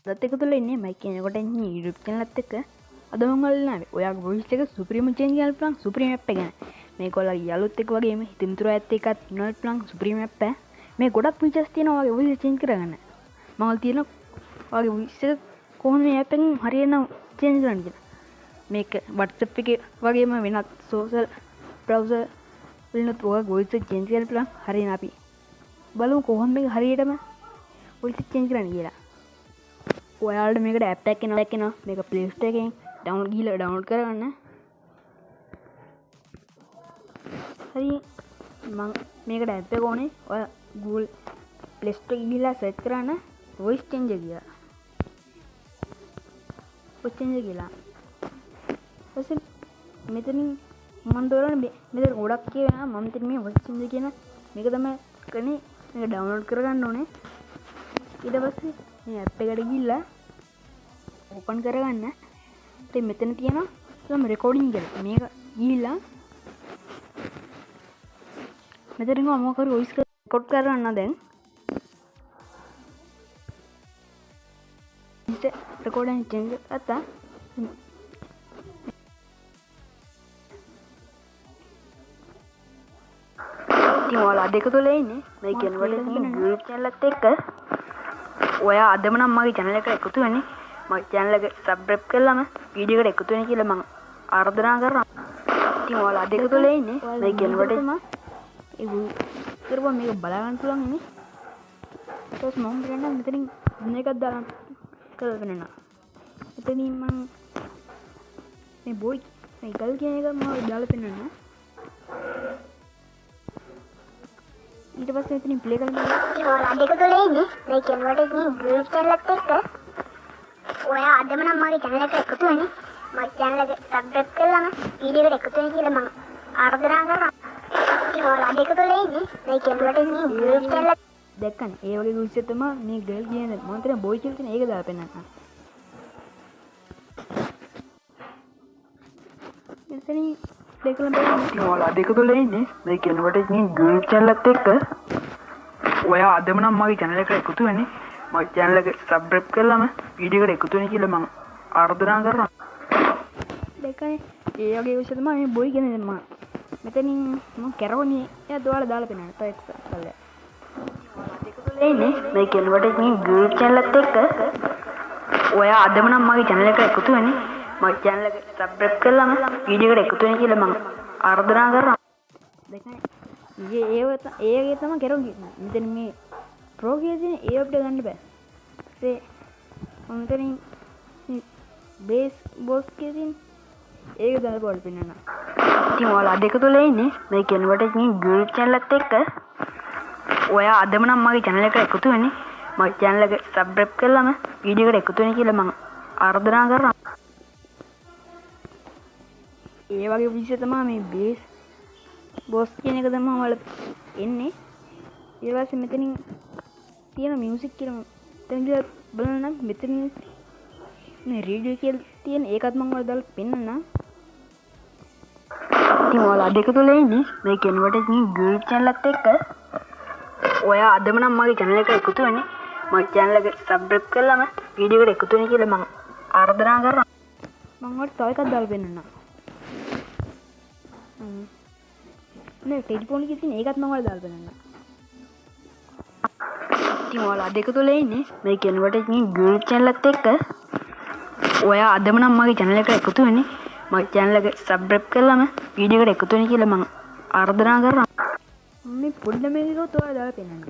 අදත් එකතු වෙලා ඉන්නේ මයික් කෙනෙකුට ඉන්නේ YouTube channel එකත් එක්ක. අද මම ඔයාලට ආවේ ඔයාගේ වොයිස් එක සුපිරිම චේන්ජ් කරන්න පුළුවන් සුපිරිම ඇප් එක ගැන. මේක ඔයාලගේ යාළුවොත් එක්ක වගේම හිත මිතුරු අයත් එක්කත් ඉන්නවත් පුළුවන් සුපිරිම ඇප් එක. මේ ගොඩක් ෆීචර්ස් තියෙනවා ඔයාගේ වොයිස් එක චේන්ජ් කරගන්න. මම ඔයාලට තියෙනවා ඔයාගේ වොයිස් එක කොහොමද මේ ඇප් එකෙන් හරියටම චේන්ජ් කරන්න කියලා. මේක WhatsApp එකේ වගේම වෙනත් සෝෂල් බ්‍රවුසර් වලිනුත් ඔයාගේ වොයිස් එක චේන්ජ් කරන්න පුළුවන්. හරියන අපි බලමු කොහොමද මේක හරියටම වොයිස් එක චේන්ජ් කරන්න කියලා. ඔයාලට මේකට ඇප් එකක් එනවා එනවා. මේක Play Store එකෙන් ඩවුන්ලෝඩ් ගිහලා ඩවුන්ලෝඩ් කරගන්න. හරි, මං මේකට ඇප් එක ඕනේ. ඔයා Google Play Store එකේ ගිහලා සර්ච් කරන්න voice changer කියලා. Voice changer කියලා. ඊපස්සේ මෙතනින් මං තෝරන්නේ මෙතන ගොඩක් කියනවා. මම මෙතන මේ voice changer කියන මේක තමයි කරන්නේ. මේක ඩවුන්ලෝඩ් කරගන්න ඕනේ. ඊට පස්සේ මේ ඇප් එකට ගිහිල්ලා ඕපන් කරගන්න. ඉතින් මෙතන තියෙනවා සම රෙකෝඩින් කියලා. මේක ගිහිල්ලා මෙතනින් මම මොකක් හරි වොයිස් රෙකෝඩ් කරගන්න දැන්. රෙකෝඩින් චේන්ජ් ගත්තා. ඉතින් ඔයාලා අද එකතු වෙලා ඉන්නේ මේ කියනකොට ඉතින් YouTube channel එකත් එක්ක. ඔයා අදම නම් මගේ channel එකට එකතු වෙන්නේ මගේ channel එක subscribe කළාම වීඩියෝ එකට එකතු වෙන්න කියලා මං ආරාධනා කරනවා. ඉතින් ඔයාලා අද එකතු වෙලා ඉන්නේ මේ කියනකොට ඒ කරපුවා මේක බලා ගන්න පුළුවන් ඉන්නේ. ඊට පස්සේ මම බලන්න මෙතනින් වෙන එකක් දාලා කරලා පෙන්නනවා. මෙතනින් මං මේ බොයි මේ ගල් කියන එක මම දාලා පෙන්නනවා. ඊට පස්සේ මෙතනින් ප්ලේ කරලා බලන්න. ඉතින් ඔයාලා අද එකතු වෙලා ඉන්නේ මේ කියනකොට ඉතින් YouTube channel එකත් එක්ක. ඔයා අදම නම් මගේ channel එකට එකතු වෙන්නේ මගේ channel එක subscribe කළාම වීඩියෝ එකට එකතු වෙන්න කියලා මං ආරාධනා කරනවා. ඉතින් ඔයාලා අද එකතු වෙලා ඉන්නේ මේ කියනකොට ඉතින් YouTube channel එක දැක්කනේ. ඒ වගේ විදිහට තමයි මේ ගර්ල් කියන මම හිතන්නේ බොයි කියලා තියෙන ඒක දාලා පෙන්නන්න. මෙතනින් ප්ලේ කරලා බලන්න. ඉතින් ඔයාලා අද එකතු වෙලා ඉන්නේ මේ කියනකොට ඉතින් YouTube channel එකත් එක්ක. ඔයා අදම නම් මගේ channel එකට එකතු වෙන්නේ මගේ channel එක subscribe කළාම වීඩියෝ එකට එකතු වෙන්න කියලා මං ආරාධනා කරනවා. දැක්කනේ. ඒ වගේ විදිහට තමයි මේ බොයි කියන මම මෙතනින් මම කැරවන්නේ එයා ඔයාලා දාලා පෙන්නන්න. තව එක්සැම්පල් එකක්. ඉන්නේ මේ කියනකොට ඉතින් YouTube channel එකත් එක්ක. ඔයා අදම නම් මගේ channel එකට එකතු වෙන්නේ මගේ channel එක subscribe කළාම වීඩියෝ එකට එකතු වෙන්න කියලා මං ආරාධනා කරනවා. දැක්කනේ. ඊයේ ඒ වගේ තමයි කැරවන්නේ. මෙතන මේ ප්‍රෝ කියලා තියෙන ඒ අපිට ගන්න බෑ. ඒ මම මෙතනින් මේ බේස් බොස් කියලා තියෙන ඒක දාලා පොඩි පෙන්නන්න. ඉතින් ඔයාලා අද එකතු වෙලා ඉන්නේ මේ කියනකොට ඉතින් YouTube channel එකත් එක්ක. ඔයා අදම නම් මගේ channel එකට එකතු වෙන්නේ මගේ channel එක subscribe කළාම වීඩියෝ එකට එකතු වෙන්න කියලා මං ආරාධනා කරනවා. ඒ වගේ විදිහට තමයි මේ බේස් බොස් කියන එක තමයි ඔයාලා එන්නේ. ඊට පස්සේ මෙතනින් තියෙන මියුසික් කියලා මෙතන ගිහලා බලන්න නම් මෙතනින් මේ රේඩියෝ කියලා තියෙන ඒකත් මං ඔයාලා දාලා පෙන්නන්නම්. ඉතින් ඔයාලා අද එකතු වෙලා ඉන්නේ මේ කියනකොට ඉතින් YouTube channel එකත් එක්ක. ඔයා අදම නම් මගේ channel එකට එකතු වෙන්නේ මගේ channel එක subscribe කළාම වීඩියෝ එකට එකතු වෙන්න කියලා මං ආරාධනා කරනවා. මං ඔයාලට තව එකක් දාලා පෙන්නන්නම්. නේ ටෙලිෆෝන් එකේ තියෙන ඒකත් මං ඔයාලට දාලා පෙන්නන්නම්. ඉතින් ඔයාලා අද එකතු වෙලා ඉන්නේ මේ කියනකොට ඉතින් YouTube channel එකත් එක්ක. ඔයා අදම නම් මගේ channel එකට එකතු වෙන්නේ මගේ channel එක subscribe කළාම වීඩියෝ එකට එකතු වෙන්න කියලා මං ආරාධනා කරනවා. මේ පොඩි ළමයෙක් කිව්වොත් ඔයාලා දාලා පෙන්නන්න.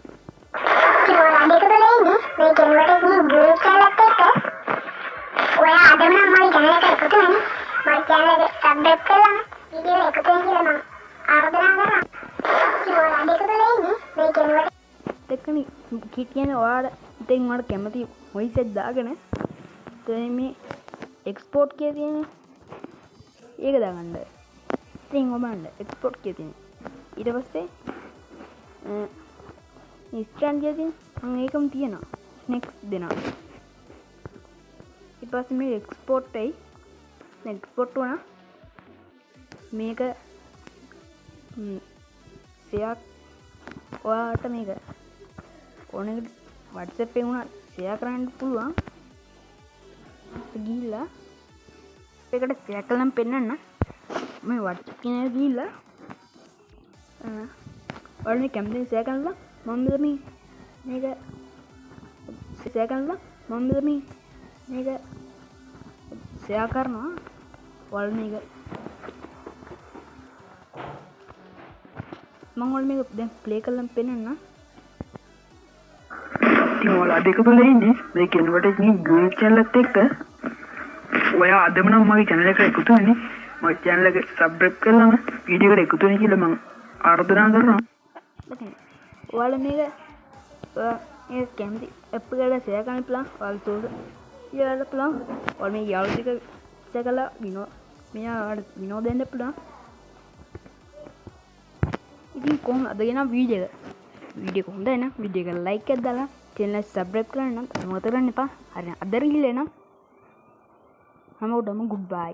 ඉතින් ඔයාලා අද එකතු වෙලා ඉන්නේ මේ කියනකොට ඉතින් YouTube channel එකත් එක්ක. ඔයා අදම නම් මගේ channel එකට එකතු වෙන්නේ මගේ channel එක subscribe කළාම වීඩියෝ එකට එකතු වෙන්න කියලා මං ආරාධනා කරනවා. ඉතින් ඔයාලා අද එකතු වෙලා ඉන්නේ මේ කියනකොට දැක්කනේ කිට් කියන්නේ ඔයාලා ඉතින් ඔයාලට කැමති වොයිස් එකක් දාගෙන ඉතින් මේ එක්ස්පෝර්ට් කියලා තියෙන ඒක දාගන්න. ඉතින් ඔබන්න එක්ස්පෝර්ට් කියලා තියෙන. ඊට පස්සේ ස්ටෑන්ඩ් කියලා තියෙන මම ඒකම තියෙනවා. නෙක්ස්ට් දෙනවා. ඊට පස්සේ මේ එක්ස්පෝර්ට් වෙයි. දැන් එක්ස්පෝර්ට් වුණා. මේක ෂෙයා ඔයාට මේක ඕන එකට WhatsApp එකේ වුණත් ෂෙයා කරන්න පුළුවන්. ගිහිල්ලා එකට ෂෙයා කරලා පෙන්නන්න. මේ WhatsApp කියන එක ගිහිල්ලා ඔයාලා මේ කැමතිම ෂෙයා කරලා මම මේ මේක ෂෙයා කරලා මම මේ මේක ෂෙයා කරනවා. ඔයාලා මේක මම ඔයාලා මේක දැන් ප්ලේ කරලා පෙන්නන්න. ඉතින් ඔයාලා අද එකතු වෙලා ඉන්නේ මේ කෙනෙකුට ඉතින් YouTube channel එකත් එක්ක. ඔයා අදම නම් මගේ channel එකට එකතු වෙන්නේ මගේ channel එක subscribe කරලාම වීඩියෝ එකට එකතු වෙන්න කියලා මං ආරාධනා කරනවා. ඔයාලා මේක මේක කැමති ඇප් එකට ෂෙයා කරන්න පුළුවන්. ඔයාලා සෝෂල් මීඩියා පුළුවන්. ඔයාලා මේ යාළුවෝ ටික ෂෙයා කරලා මෙයා ඔයාලට විනෝද දෙන්න පුළුවන්. ඉතින් කොහොමද අද ගෙනා වීඩියෝ එක? වීඩියෝ එක හොඳයි නම් වීඩියෝ එක ලයික් එකක් දාලා චැනල් එක සබ්ස්ක්‍රයිබ් කරන්න නම් අමතක කරන්න එපා. හරි අද රීල් එනම් හැමෝටම ගුඩ් බයි.